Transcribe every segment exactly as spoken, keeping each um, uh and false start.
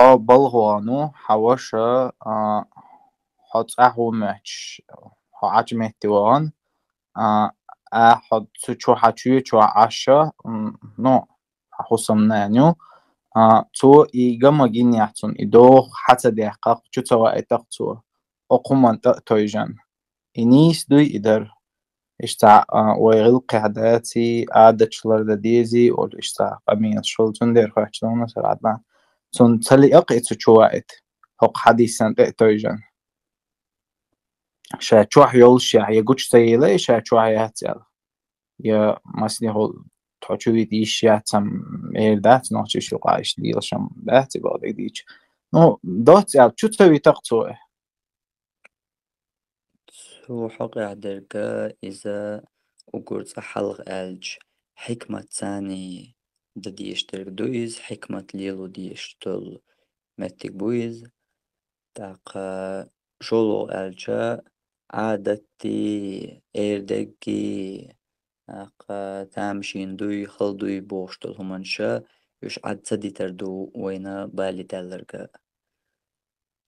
хьо балха вахана, хьа ваша, а, хьо цӀахь ву моьттуш, хьо Ӏачу метте вахана, а, а, хьо цу чу, хьа чу, чу Ӏаш, м, ну, хьа хӀусамнана ю, а, цо и гама гиннехь цунна, и доху хьа ца дехкахь, чу ца ваийтахь цо, хӀокху хӀуманна тӀе а тевжина. И нийса дуй и дар. Иштта, а, вай гӀиллакхехь даций, Ӏадаташ лардан дезий, олу иштта къамелаш хуьлу, цундела хоьттуш ду хӀара Ӏадат. Цунна ца лиъакх и цу чу ваийта, хӀокху хьадисана тӀе а тевжина. Ша чохь йолушехь, я гучу ца елай, ша чохь яц аьлла. Я массанхьа тхо чу вита йиш яц, ам эр дац, нохчийн юкъахь иштта лелаш ам дац, и бакъдерг дийцича. Ну, доцца аьлла, чу ца витахь цо. Цу хьокъехь дерг иза уггар цкъа хьалха аьлча, хьикмат царний дан дезаш дерг ду иза, хьикмат лело дезаш долу меттиг бу иза. ТӀаккха шолгӀа аьлча, Ӏадатий, эр деггий, тӀаккха тамашийна дуй, хала дуй бохуш долу хӀуманаш, уьш Ӏад ца дитар ду вайна бале даьлларг.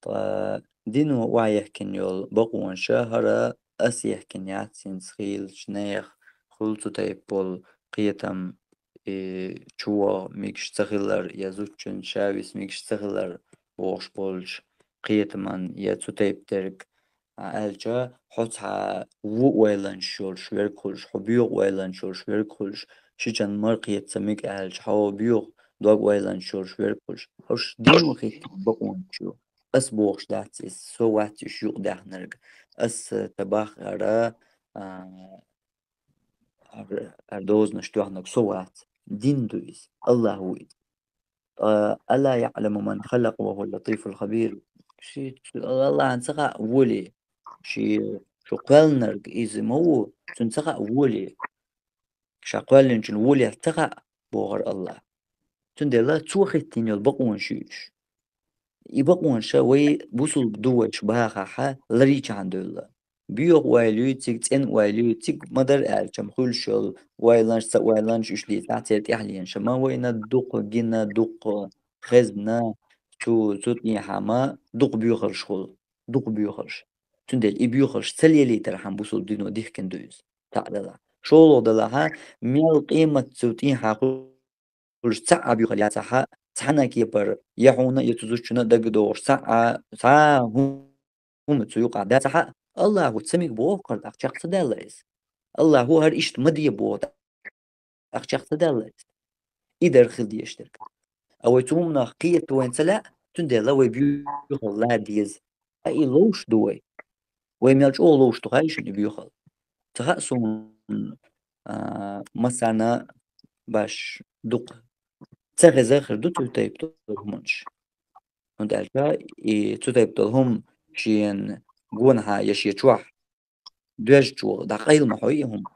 Ткъа дино охьаехкина йолу бакъонаш, хӀара ас ехкина яц, хӀинца хийлачу нехан хуьлу цу тайпа болу кхетам, и чу ваха мегаш ца хилар, я зудчун ша виса мегаш ца хилар бохуш болчу кхетаман, я цу тайпа дерг, а, аьлча, хьо цхьа ву ойланаш йолуш верг хуьлуш, хьо боьха ойланаш йолуш верг хуьлуш, шичан мара кхета ца мега аьлча, хьо боьха дог ойланаш йолуш верг хуьлуш. Хьуш дино хӀиттина бакъонаш ю. Ас бохуш дац иза, со вац уьш юкъадаьхнарг. Ас, э, ца баххара, а, ар-, ар дозанаш тоьхнарг со вац. Дин ду иза. Аллах ву иза. А, «Ала яъламу ман халакъа ва хӀуа латифул хабир». Ши, Аллахьан ца хаьа воле, ши, шу кхоьллинарг иза ма ву, цуьнан ца хаьа воле. Ша кхоьллинчун воле ца хаьа, бохура Аллах. Цундела цо хӀиттийна йолу бакъонаш ю уьш. И бакъонаш вай бусулба ду вайша бахахь, ларийчхьана девлла. Боьха ойла юй цига, цӀена ойла юй цига, ма-дарра аьлча-м, хуьлуш йолу ойланаш, ца ойланаш уьш дийцахь, церан тӀаьхьенаш. Ма вайна дукха гина, дукха хезна, цу, цу тӀехьа ма дукха боьхалш хуьлу, дукха боьхалш. Цундела и боьхалш ца лелийтархьама бусулба дино дихкина ду иза. ТаӀ далахь. ШолгӀа далахь, мел къемат цу тӀехьа хуьлуш цхьа а боьхалла яцахь, цхьана а кепара я хьуна, я цу зудчунна дагадогӀуш цхьа а, цхьа а хӀума цу юкъахь дацахь, Аллаху ца мега боху хӀара, тӀаккха чекх ца даьлла иза. Аллаху хӀара иштта ма де боху, тӀаккха чекх ца даьлла иза. И дара хила дезаш дерг. А вай цу хӀуманах кхета вайна ца лаьа, цундела вай боьхалла деза. Ткъа и ловш ду вай. Вай мел чӀогӀа ловш ду хаьий шуна и боьхалла? Ца хаьа суна, а, массарна баш дукха ца хеза а хир ду цу тайпа долу хӀуманаш. ХӀунда аьлча и цу тайпа долу хӀума шен гонахьа я шен чохь доьжначу дӀакъайла ма хьой и хӀума.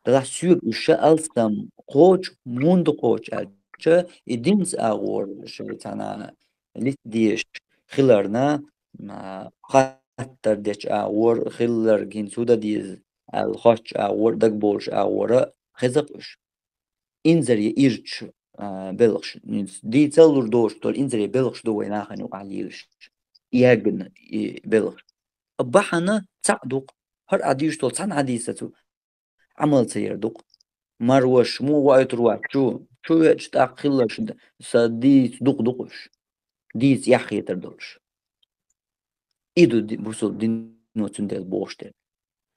Делахь соьга уьш ша алсам кхочу, мунда кхочу аьлча, и динца агӀор шайца цхьана листа дезаш хиларна, а, хаттар дечу агӀор хилларг хӀинца хӀу дан деза аьлла хоттучу агӀор, дагабовлуш агӀора хеза-кх уьш. Инзаре ирчу, а, белхаш, дийца лур доцуш долу инзаре белхаш ду вай нахана юкъахь лелаш. Ягна и белхаш. Бахьана цхьаъ ду-кх. ХӀара Ӏа дуьйцуш долу цхьана хьадисаца Ӏамал ца яр ду-кх. Марваш, муха ваийтур вац чу, чу веача тӀаккха хилларш д-, сан дийца дукха ду-кх уьш. Дийца эхь хетар долуш. И ду ди-, бусулба дино цундела бохуш дерг.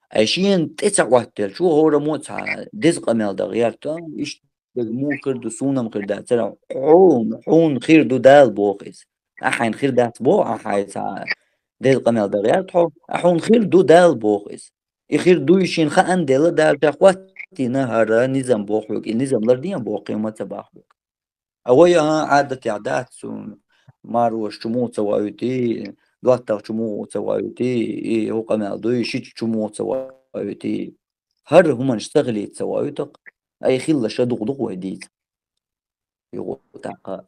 Ай шена тӀе ца Ӏоттаелча, хӀораммо а цхьа деза къамел дан гӀерта, иштта дерг муха хир ду, суна-м хир дацара, хьуна, хьуна хир ду Дала боху иза. Ахь хьайна хир дац боху, ахь хьайца деза къамел дан гӀерта хьо, а хьуна хир ду Дала боху иза. И хир дуй шена хаан дела, Дала ша хӀоттийна хӀара низам боху хьоьга, и низам лардийна боху, кхин ма ца баху хьоьга. А вай, а, Ӏадатехь дац цу марваш чу муха ца ваийтий, доттагӀа чу муха ца ваийтий, и хӀу къамел дуй, шича чу муха ца ваийтий. ХӀара хӀуманаш ца хилийта ца ваийту-кх, ай хилларш дукха ду-кх вай дийца. Юха тӀаккха.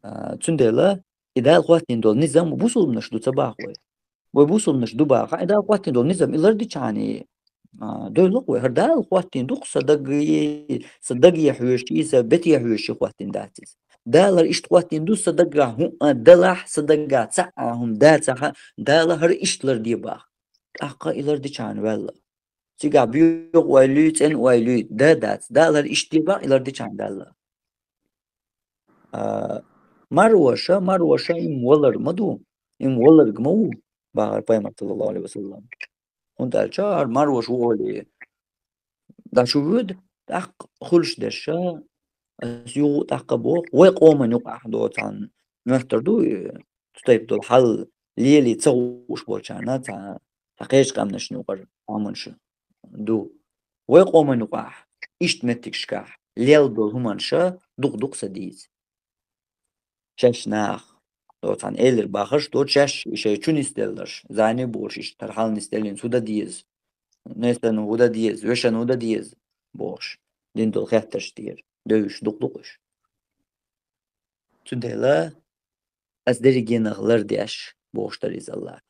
А, цундела и Дала хӀоттийна долу низам бусулбанаш ду ца баху вай. Вай бусулбанаш ду бахахь, и Дала хӀоттийна долу низам и лардичхьана, и А, дойлух вай, хӀара Дала хӀоттийна ду-кх са даггеи, са даггеи хьоьжуш, са бетеи хьоьжуш хӀоттийна дац иза. Дала хӀара иштта хӀоттийна ду са даггахь хӀуъа далахь, са даггахь цхьа а хӀума дацахь а, Дала хӀара иштта ларде бах. ТӀаккха и лардича хьана ваьлла. Цигахь боьха ойла юй, цӀена ойла юй, да, дац. Дала хӀара иштта де бах, и лардича хьана ваьлла. А, марваша, марваша им валар ма ду, им валарг ма ву, бахар пайхамар, саллаллаху алейхи ва саллам. ХӀунда аьлча хӀара марваш ву олий, дӀачувоьду, тӀаккха хуьлуш дерш, ас юха тӀаккха боху, вай къоман юкъахь доцу цхьана моьттур ду, и цу тайпа долу хьал лелий ца хууш болчарна цхьа, цхьа кхечу къаьмнашна юкъара хӀуманаш ду. Вай къоман юкъахь, иштта меттигашкахь лелла долу хӀуманаш дукха-дукха ца дийца. Шаьш нах, доцу цхьана элира бахарш доцу шаьш, и шайн чу нисделларш, зӀене а болуш, иштта хӀара хьал нисделлинца хӀун дан деза, несан хӀун дан деза, вешан хӀун дан деза, бохуш, дина долу хеттарш тӀера девзаш дукха ду-кх уьш. Цундела ас дерригенах лардеш, бохуш дара иза Аллахьа.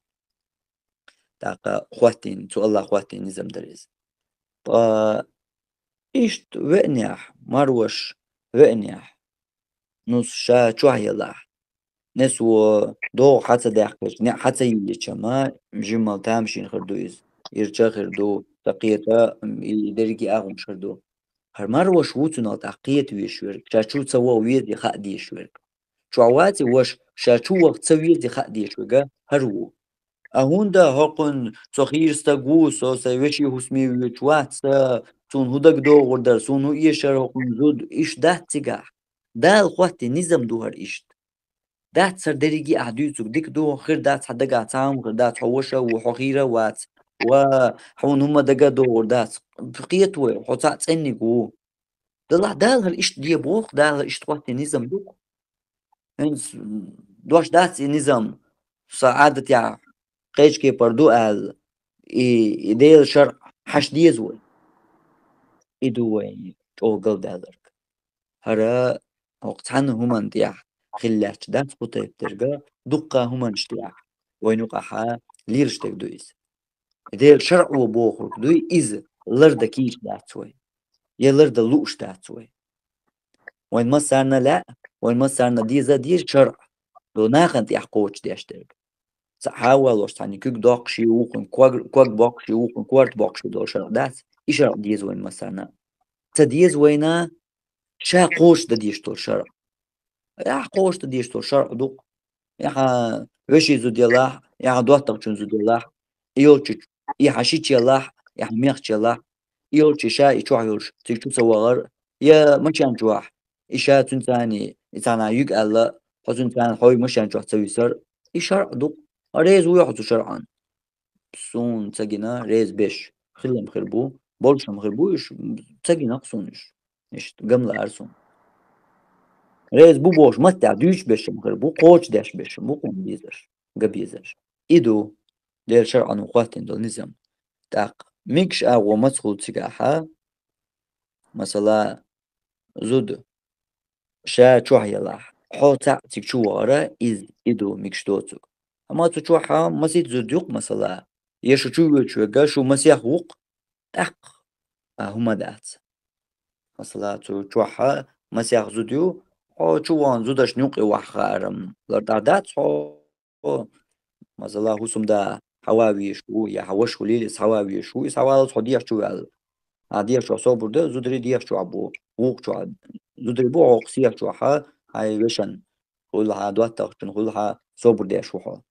ТӀаккха хӀоттийна, цу Аллахьа хӀоттийна низам дара иза. Ткъа иштта веанехь, марваш веанехь, нус ша чохь елахь, несо догӀу хьа ца даьккхича, неӀ хьа ца йиллича-м, жимма тамашийна хир ду иза. Ирча а хир ду, ца кхета, и дерриге а хӀуманаш хир ду. ХӀара марваш ву цунах тӀаккха кхета везаш верг, ша чу ца ваха везий хаа дезаш верг. Чохь ваций ваша, ша чу ваха ца везий хаа дезаш верг, хӀара ву. А хӀунда хӀокхунна со хийра стаг ву, со сайн вешин хӀусаме воьдуш вац, сан, суна хӀун дагадогӀур дара, суна хӀун эшара хӀокхунна зуда, иштта дац цигахь. Дала хӀоттийна низам ду хӀара иштта. Дац хӀара дерриге а ахь дуьйцург дика ду, хир дац хьан дагахь цхьа хӀума, хир дац хьо ваша а ву, хьо хийра а вац, ва хьуна хӀумма дага а догӀур дац. Кхета вай, хьо цхьаъ цӀенниг ву. Делахь Дала хӀара иштта де боху, Дала хӀара иштта хӀоттийна низам ду-кх. ХӀинца дош дац и низам, сан Ӏадатехь кхечу кепара ду аьлла, и, и Делан шарӀ хьаша деза вай. И ду вайна чӀогӀа галдаьлларг. ХӀара хӀокху цхьана хӀуманна тӀехь хила лаьтташ дац кху тайпа дерг, дуккха хӀуманаш тӀехь вайна юкъахь лелаш дерг ду иза. Делан шарӀо бохург дуй иза, лардан кийча дац вай, я лардан лууш дац вай. Вайн массарна лаьа, вайн массарна деза а деза шарӀ, ду нахана тӀехь кхочушдеш дерг. Цхьа хьа а валош, цхьаьна куьг доккхуш а ву хӀокхуьнан, ког, ког боккхуш а ву хӀокхуьнан, корта боккхуш а долу шарӀ дац, и шарӀ деза вайн массарна. Ца деза вайна, ша кхочушдан дезаш долу шарӀ. Ахьа кхочушдан дезаш долу шарӀ ду-кх. Ахьа вешин зуда елахь, ахьа доттагӀчун зуда елахь, и йолчу, и хьан шича елахь, и хьан мехча елахь, и йолчу ша и чохь йолуш цига чу ца вахар, я машен чохь, и ша цуьнан царний, и царна юьга аьлла, хьо цуьнан царна хьо машен чохь ца висар, и шарӀ ду-кх. Реза вуй хьо цу шарӀан? Суна ца гина реза беш хилам хир бу, болчам хир бу уьш, ца гина-кх суна уьш. Иштта гам лаара суна. Реза бу бохуш маттехь дуьйцуш бешам хир бу, кхочушдеш бешам бу, кхунна безарш, ган безарш. И ду, Делан шарӀано хӀоттийна долу низам. ТӀаккха мегаш агӀо маца хуьлу цигахьа, масала, зуда ша чохь елахь, хьо цхьаъ цига чу вахара, иза, и ду мегаш доцург. Амма цу чохьа масийтта зуда ю-кх, масала, я шу чу воьдуш верг, шу масех ву-кх, тӀаккха а хӀума дац. Масала, цу чохьа масех зуда ю, хьо чу вахана зудашна юкъе вахьа хаарам лар тӀаккха дац хьо, масала, хӀусамда хьава везаш ву, я хьан ваша хуьлийла иза хьава везаш ву, иза хьаваллалц хьо дехьа чу ваьлла. Хьан дехьа чохь собар дан, зударий дехьа чохь бу, вукху чохь. Зударий бу хьо кху сехьа чохьа, хьайн вешан хуьлу хьан, доттагӀчун хуьлу хьан, собар деш ву хьо.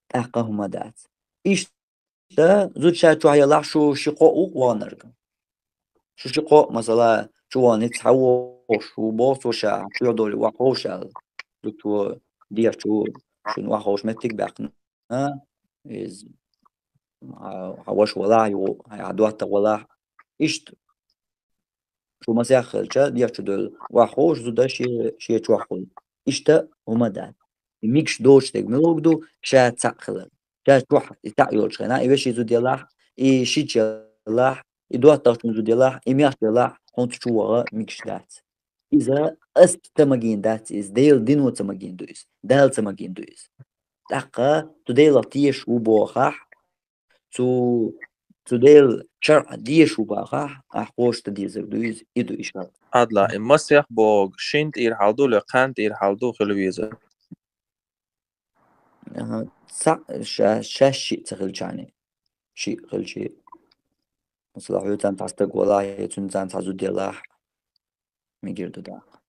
ТӀаккха хӀума дац. Иштта зуда ша чохь елахь, шу ши-кхоъ ву-кх ваханарг. Шу ши-кхоъ, масала, чу вахана хӀинца хьан вохуш ву, боху цо ша, хьан чу долий вахьа ховш аьлла. Зудчо, дехьа чу, шуна вахьа ховш меттиг а баьккхина, иза, хьан, хьан ваша валахь а ю, хьан доттагӀа валахь а. Иштта шу масех хилча, дехьа чу долу вахьа ховш зуда шен, шен чохь хуьлу. Иштта хӀума дац. И мегаш доцуш дерг муьлхарг ду, ша цхьаъ хилар. Ша чохь и цхьаъ йолчу хенахь, и вешин зуда елахь, и шича елахь, и доттагӀчун зуда елахь, и мехча елахь, хьуна цу чу ваха мегаш дац. Иза ас ца магийна дац иза, Делан дино ца магийна ду иза, Дала ца магийна ду иза. ТӀаккха цу Делах тешаш ву бохахь, цу цу Делан шарӀ деша ву бахахь, ахь кхочушдан дезар ду иза, и ду и шарӀ. Адла, и масех боху, шина тӀера хьал ду, ле кхаьнна тӀера хьал ду хила веза? Аха, цхьаъ, ша-, шаьш шиъ ца хилчахьана. Шиъ хилча. Масала, хьоьцан цхьа стаг валахь, я цуьнцан цхьа зуда ялахь, мегар ду даккха.